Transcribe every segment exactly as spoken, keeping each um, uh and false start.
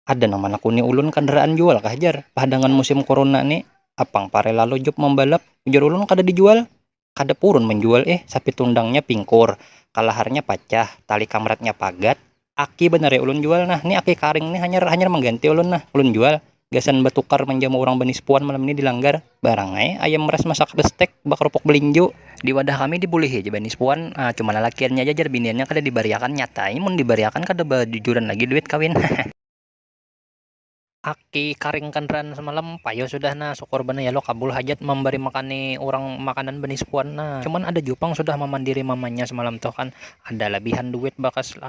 Ada nang manakuni ulun kandaraan jual kah jar, pahadangan musim corona ni, apang pare lalu job mambalap, ujar ulun kada dijual. Kada purun manjual eh, sapi tundangnya pingkur, kalaharnya pacah, tali kamratnya pagat, aki banar ya ulun jual nah, ni aki karing ni hanyar hanyar mangganti ulun nah, ulun jual gasan batukar manjamu urang banispuan malam ni di langgar, barang ai ayam ras masak bestek bakarupuk belinju. Di wadah kami dibulihi aja banispuan, ah, cuma lalakiannya aja jar biniannya kada dibariakan, nyatai mun dibariakan kada bajujuran lagi duit kawin. Aki karing kandaraan semalam payo sudah nah, syukur banar ya lo kabul hajat mambari makani urang makanan banispuan nah. Cuman ada jua pang sudah mamandiri mamanya semalam tuh kan, ada labihan duit bakas.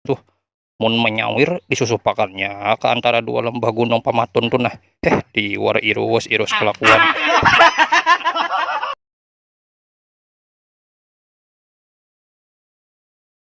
Tuh, mun manyawir disusupakannya ke antara dua lembah gunung pamatun tuh nah. Heh, liwar irus irus kelakuan.